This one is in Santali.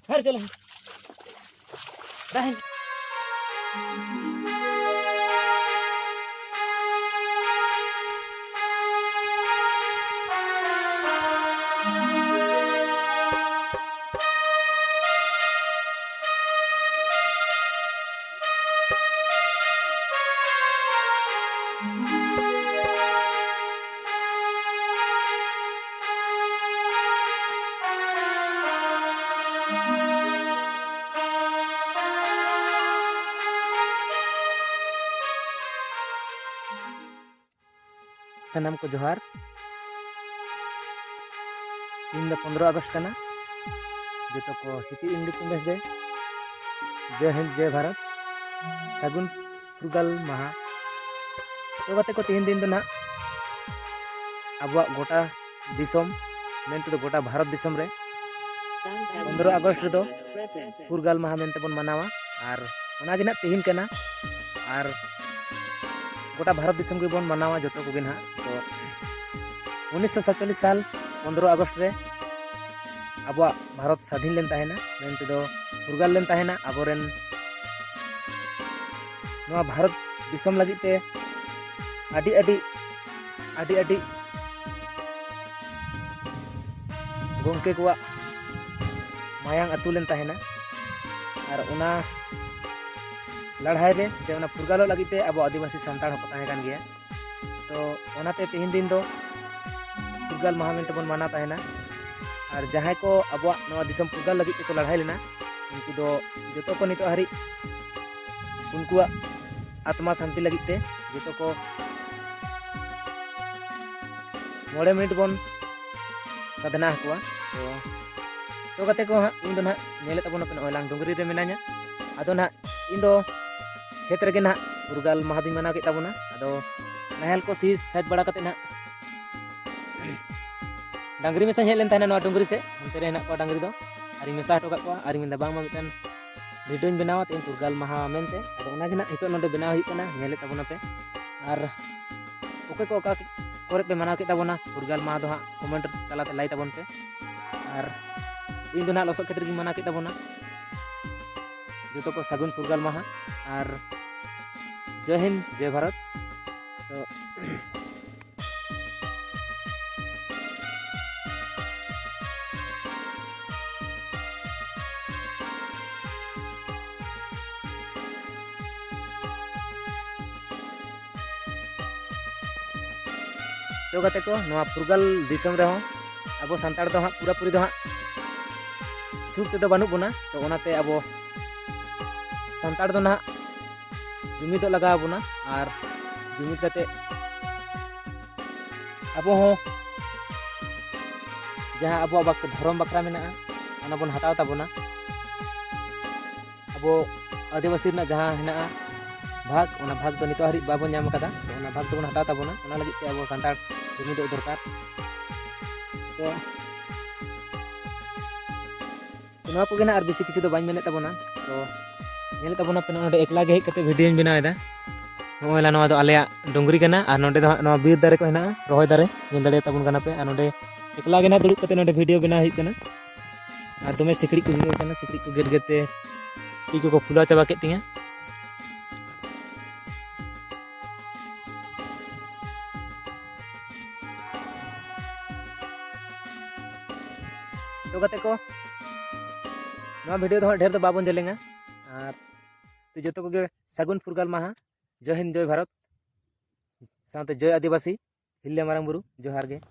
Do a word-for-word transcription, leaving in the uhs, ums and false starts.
ᱦᱟᱹᱨ ᱪᱟᱞᱟᱜ ᱫᱟᱦᱮᱸ᱾ ᱥᱟᱱᱟᱢ ᱠᱚ ᱡᱚᱦᱟᱨ᱾ ᱛᱤᱦᱤᱧ ᱫᱚ ᱯᱚᱱᱨᱚ ᱟᱜᱚᱥᱴ ᱠᱟᱱᱟ᱾ ᱡᱚᱛᱚ ᱠᱚ ᱦᱮᱯᱤ ᱤᱱᱰᱤᱯᱮᱱᱰᱮᱱᱥ ᱰᱮ᱾ ᱡᱚᱭ ᱦᱤᱱᱫ, ᱡᱚᱭ ᱵᱷᱟᱨᱚᱛ᱾ ᱥᱟᱹᱜᱩᱱ ᱯᱷᱩᱨᱜᱟᱹᱞ ᱢᱟᱦᱟ᱾ ᱛᱚ ᱜᱟᱛᱮ ᱠᱚ, ᱛᱤᱦᱤᱧ ᱫᱤᱱ ᱫᱚ ᱱᱟᱦᱟᱜ ᱟᱵᱚᱣᱟᱜ ᱜᱚᱴᱟ ᱫᱤᱥᱚᱢ, ᱢᱮᱱᱛᱮ ᱫᱚ ᱜᱚᱴᱟ ᱵᱷᱟᱨᱚᱛ ᱫᱤᱥᱚᱢ ᱨᱮ ᱯᱚᱱᱨᱚ ᱟᱜᱚᱥᱴ ᱨᱮᱫᱚ ᱯᱷᱩᱨᱜᱟᱹᱞ ᱢᱟᱦᱟ ᱢᱮᱱᱛᱮ ᱵᱚᱱ ᱢᱟᱱᱟᱣᱟ᱾ ᱟᱨ ᱚᱱᱟ ᱜᱮ ᱱᱟᱦᱟᱜ ᱛᱤᱦᱤᱧ ᱠᱟᱱᱟ᱾ ᱟᱨ ᱜᱚᱴᱟ ᱵᱷᱟᱨᱚᱛ ᱫᱤᱥᱚᱢ ᱜᱮᱵᱚᱱ ᱢᱟᱱᱟᱣᱟ ᱡᱚᱛᱚ ᱠᱚᱜᱮ ᱱᱟᱦᱟᱜ᱾ ᱛᱚ ᱩᱱᱤᱥᱥᱚ ᱥᱟᱛᱪᱚᱞᱞᱤᱥ ᱥᱟᱞ ᱯᱚᱱᱨᱚ ᱟᱜᱚᱥᱴ ᱨᱮ ᱟᱵᱚᱣᱟᱜ ᱵᱷᱟᱨᱚᱛ ᱥᱟᱫᱷᱤᱱ ᱞᱮᱱ ᱛᱟᱦᱮᱱᱟ, ᱢᱮᱱᱛᱮ ᱫᱚ ᱯᱷᱩᱨᱜᱟᱹᱞ ᱞᱮᱱ ᱛᱟᱦᱮᱱᱟ᱾ ᱟᱵᱚᱨᱮᱱ ᱱᱚᱣᱟ ᱵᱷᱟᱨᱚᱛ ᱫᱤᱥᱚᱢ ᱞᱟᱹᱜᱤᱫ ᱛᱮ ᱟᱹᱰᱤ ᱟᱹᱰᱤ, ᱟᱹᱰᱤ ᱟᱹᱰᱤ ᱜᱚᱢᱠᱮ ᱠᱚᱣᱟᱜ ᱢᱟᱭᱟᱝ ᱟᱹᱛᱩ ᱞᱮᱱ ᱛᱟᱦᱮᱱᱟ᱾ ᱟᱨ ᱚᱱᱟ ᱞᱟᱹᱲᱦᱟᱹᱭ ᱨᱮ ᱥᱮ ᱚᱱᱟ ᱯᱷᱩᱨᱜᱟᱹᱞᱚᱜ ᱞᱟᱹᱜᱤᱫ ᱛᱮ ᱟᱵᱚ ᱟᱹᱫᱤᱵᱟᱹᱥᱤ ᱥᱟᱱᱛᱟᱲ ᱦᱚᱸᱠᱚ ᱛᱟᱦᱮᱸ ᱠᱟᱱ ᱜᱮᱭᱟ᱾ ᱛᱚ ᱚᱱᱟᱛᱮ ᱛᱮᱦᱮᱧ ᱫᱤᱱ ᱫᱚ ᱯᱷᱩᱨᱜᱟᱹᱞ ᱢᱟᱦᱟ ᱢᱮᱱᱛᱮ ᱵᱚᱱ ᱢᱟᱱᱟᱣ ᱛᱟᱦᱮᱱᱟ᱾ ᱟᱨ ᱡᱟᱦᱟᱸᱭ ᱠᱚ ᱟᱵᱚᱣᱟᱜ ᱱᱚᱣᱟ ᱫᱤᱥᱚᱢ ᱯᱷᱩᱨᱜᱟᱹᱞ ᱞᱟᱹᱜᱤᱫ ᱛᱮᱠᱚ ᱞᱟᱹᱲᱦᱟᱹᱭ ᱞᱮᱱᱟ, ᱩᱱᱠᱩ ᱫᱚ ᱡᱚᱛᱚ ᱠᱚ ᱱᱤᱛᱚᱜ ᱦᱟᱹᱨᱤᱡ ᱩᱱᱠᱩᱣᱟᱜ ᱟᱛᱢᱟ ᱥᱟᱱᱛᱤ ᱞᱟᱹᱜᱤᱫ ᱛᱮ ᱡᱚᱛᱚ ᱠᱚ ᱢᱚᱬᱮ ᱢᱤᱱᱤᱴ ᱵᱚᱱ ᱥᱟᱫᱷᱱᱟ ᱟᱠᱚᱣᱟ᱾ ᱛᱚ, ᱛᱚ ᱜᱟᱛᱮ ᱠᱚ ᱦᱟᱸᱜ, ᱤᱧ ᱫᱚ ᱱᱟᱦᱟᱜ ᱧᱮᱞᱮᱫ ᱛᱟᱵᱚᱱᱟᱯᱮ, ᱱᱚᱜᱼᱚᱭ ᱞᱟᱝ ᱰᱩᱝᱜᱽᱨᱤ ᱨᱮ ᱢᱮᱱᱟᱧᱟ᱾ ᱟᱫᱚ ᱱᱟᱦᱟᱜ ᱤᱧ ᱫᱚ ᱠᱷᱮᱛ ᱨᱮᱜᱮ ᱱᱟᱦᱟᱜ ᱯᱷᱩᱨᱜᱟᱹᱞ ᱢᱟᱦᱟ ᱫᱚᱧ ᱢᱟᱱᱟᱣ ᱠᱮᱫ ᱛᱟᱵᱚᱱᱟ᱾ ᱟᱫᱚ ᱱᱟᱦᱮᱞ ᱠᱚ ᱥᱤ ᱥᱟᱹᱛ ᱵᱟᱲᱟ ᱠᱟᱛᱮ ᱱᱟᱦᱟᱜ ᱰᱟᱝᱨᱤ ᱢᱮᱥᱟᱧ ᱦᱮᱡ ᱞᱮᱱ ᱛᱟᱦᱮᱱᱟ ᱱᱚᱣᱟ ᱰᱩᱝᱜᱽᱨᱤ ᱥᱮᱫ, ᱚᱱᱛᱮ ᱨᱮ ᱦᱮᱱᱟᱜ ᱠᱚᱣᱟ ᱰᱟᱝᱨᱤ ᱫᱚ, ᱟᱨᱤᱧ ᱢᱮᱥᱟ ᱦᱚᱴᱚ ᱠᱟᱜ ᱠᱚᱣᱟ᱾ ᱟᱨᱤᱧ ᱢᱮᱱᱫᱟ, ᱵᱟᱝᱢᱟ ᱢᱤᱫᱴᱮᱱ ᱵᱷᱤᱰᱤᱭᱳᱧ ᱵᱮᱱᱟᱣᱟ ᱛᱮᱦᱮᱧ ᱯᱷᱩᱨᱜᱟᱹᱞ ᱢᱟᱦᱟ ᱢᱮᱱᱛᱮ᱾ ᱟᱫᱚ ᱚᱱᱟᱜᱮ ᱱᱟᱦᱟᱜ ᱱᱤᱛᱚᱜ ᱱᱚᱰᱮ ᱵᱮᱱᱟᱣ ᱦᱩᱭᱩᱜ ᱠᱟᱱᱟ, ᱧᱮᱞᱮᱫ ᱛᱟᱵᱚᱱᱟᱯᱮ᱾ ᱟᱨ ᱚᱠᱚᱭ ᱠᱚ ᱚᱠᱟ ᱠᱚᱨᱮ ᱯᱮ ᱢᱟᱱᱟᱣ ᱠᱮᱫ ᱛᱟᱵᱚᱱᱟ ᱯᱷᱩᱨᱜᱟᱹᱞ ᱢᱟᱦᱟ ᱫᱚ ᱦᱟᱸᱜ ᱠᱚᱢᱮᱱᱴ ᱛᱟᱞᱟᱛᱮ ᱞᱟᱹᱭ ᱛᱟᱵᱚᱱ ᱯᱮ᱾ ᱟᱨ ᱛᱮᱦᱮᱧ ᱫᱚ ᱱᱟᱦᱟᱜ ᱞᱚᱥᱚᱫ ᱠᱷᱮᱛ ᱨᱮᱜᱮ ᱢᱟᱱᱟᱣ ᱠᱮᱫ ᱛᱟᱵᱚᱱᱟ᱾ ᱡᱚᱛᱚ ᱠᱚ ᱥᱟᱹᱜᱩᱱ ᱯᱷᱩᱨᱜᱟᱹᱞ ᱢᱟᱦᱟ ᱟᱨ ᱡᱚᱭ ᱦᱤᱱᱫ, ᱡᱚᱭ ᱵᱷᱟᱨᱚᱛ᱾ ᱛᱚ ᱛᱚ ᱜᱟᱛᱮ ᱠᱚ, ᱱᱚᱣᱟ ᱯᱷᱩᱨᱜᱟᱹᱞ ᱫᱤᱥᱚᱢ ᱨᱮᱦᱚᱸ ᱟᱵᱚ ᱥᱟᱱᱛᱟᱲ ᱫᱚ ᱦᱟᱸᱜ ᱯᱩᱨᱟᱹᱯᱩᱨᱤ ᱫᱚ ᱦᱟᱸᱜ ᱥᱩᱠ ᱛᱮᱫᱚ ᱵᱟᱹᱱᱩᱜ ᱵᱚᱱᱟ᱾ ᱛᱚ ᱚᱱᱟᱛᱮ ᱟᱵᱚ ᱥᱟᱱᱛᱟᱲ ᱫᱚ ᱱᱟᱦᱟᱜ ᱡᱩᱢᱤᱫᱚᱜ ᱞᱟᱜᱟᱣ ᱵᱚᱱᱟ ᱟᱨ ᱡᱩᱢᱤᱫ ᱠᱟᱛᱮ ᱟᱵᱚ ᱦᱚᱸ ᱡᱟᱦᱟᱸ ᱟᱵᱚᱣᱟᱜ ᱵᱟᱠ-, ᱫᱷᱚᱨᱚᱢ ᱵᱟᱠᱷᱨᱟ ᱢᱮᱱᱟᱜᱼᱟ, ᱚᱱᱟ ᱵᱚᱱ ᱦᱟᱛᱟᱣ ᱛᱟᱵᱚᱱᱟ᱾ ᱟᱵᱚ ᱟᱹᱫᱤᱵᱟᱹᱥᱤ ᱨᱮᱱᱟᱜ ᱡᱟᱦᱟᱸ ᱦᱮᱱᱟᱜᱼᱟ ᱵᱷᱟᱜᱽ, ᱚᱱᱟ ᱵᱷᱟᱜᱽ ᱫᱚ ᱱᱤᱛᱚᱜ ᱦᱟᱹᱨᱤᱡ ᱵᱟᱵᱚᱱ ᱧᱟᱢ ᱟᱠᱟᱫᱟ᱾ ᱛᱚ ᱚᱱᱟ ᱵᱷᱟᱜᱽ ᱫᱚᱵᱚᱱ ᱦᱟᱛᱟᱣ ᱛᱟᱵᱚᱱᱟ᱾ ᱚᱱᱟ ᱞᱟᱹᱜᱤᱫ ᱛᱮ ᱟᱵᱚ ᱥᱟᱱᱛᱟᱲ ᱡᱩᱢᱤᱫᱚᱜ ᱫᱚᱨᱠᱟᱨ᱾ ᱛᱚ ᱛᱚ ᱱᱚᱣᱟ ᱠᱚᱜᱮ ᱱᱟᱜ, ᱟᱨ ᱵᱮᱥᱤ ᱠᱤᱪᱷᱩ ᱫᱚ ᱵᱟᱹᱧ ᱢᱮᱱᱮᱫ ᱛᱟᱵᱚᱱᱟ᱾ ᱛᱚ ᱧᱮᱞᱮᱫ ᱛᱟᱵᱚᱱᱟ ᱯᱮ, ᱱᱚᱰᱮ ᱮᱠᱞᱟ ᱜᱮ ᱦᱮᱡ ᱠᱟᱛᱮ ᱵᱷᱤᱰᱤᱭᱳᱧ ᱵᱮᱱᱟᱣ ᱮᱫᱟ᱾ ᱱᱚᱜᱼᱚᱭ ᱞᱟ, ᱱᱚᱣᱟ ᱫᱚ ᱟᱞᱮᱭᱟᱜ ᱰᱩᱝᱨᱤ ᱠᱟᱱᱟ ᱟᱨ ᱱᱚᱰᱮ ᱫᱚ ᱦᱟᱸᱜ ᱱᱚᱣᱟ ᱵᱤᱨ ᱫᱟᱨᱮ ᱠᱚ ᱦᱮᱱᱟᱜᱼᱟ, ᱨᱚᱦᱚᱭ ᱫᱟᱨᱮ ᱧᱮᱞ ᱫᱟᱲᱮᱭᱟᱛᱟᱵᱚᱱ ᱠᱟᱱᱟ ᱯᱮ᱾ ᱟᱨ ᱱᱚᱰᱮ ᱮᱠᱞᱟ ᱜᱮ ᱱᱟᱜ ᱫᱩᱲᱩᱵ ᱠᱟᱛᱮ ᱱᱚᱰᱮ ᱵᱷᱤᱰᱤᱭᱳ ᱵᱮᱱᱟᱣ ᱦᱩᱭᱩᱜ ᱠᱟᱱᱟ᱾ ᱟᱨ ᱫᱚᱢᱮ ᱥᱤᱠᱲᱤᱡ ᱠᱚ ᱜᱮᱜᱮᱨ ᱠᱟᱱᱟ, ᱥᱤᱠᱲᱤᱡ ᱠᱚ ᱜᱮᱨ ᱜᱮᱨ ᱛᱮ ᱛᱤ ᱠᱚᱠᱚ ᱯᱷᱩᱞᱟᱹᱣ ᱪᱟᱵᱟ ᱠᱮᱫ ᱛᱤᱧᱟ᱾ ᱛᱚ ᱜᱟᱛᱮ ᱠᱚ, ᱱᱚᱣᱟ ᱵᱷᱤᱰᱤᱭᱳ ᱫᱚ ᱦᱟᱸᱜ ᱰᱷᱮᱨ ᱫᱚ ᱵᱟᱵᱚᱱ ᱡᱮᱞᱮᱧᱟ᱾ ᱟᱨ ᱛᱚ ᱡᱚᱛᱚ ᱠᱚᱜᱮ ᱥᱟᱹᱜᱩᱱ ᱯᱷᱩᱨᱜᱟᱹᱞ ᱢᱟᱦᱟ, ᱡᱚᱭ ᱦᱤᱱᱫ, ᱡᱚᱭ ᱵᱷᱟᱨᱚᱛ, ᱥᱟᱶᱛᱮ ᱡᱚᱭ ᱟᱹᱫᱤᱵᱟᱹᱥᱤ, ᱦᱤᱨᱞᱟᱹ ᱢᱟᱨᱟᱝ ᱵᱩᱨᱩ, ᱡᱚᱦᱟᱨ ᱜᱮ᱾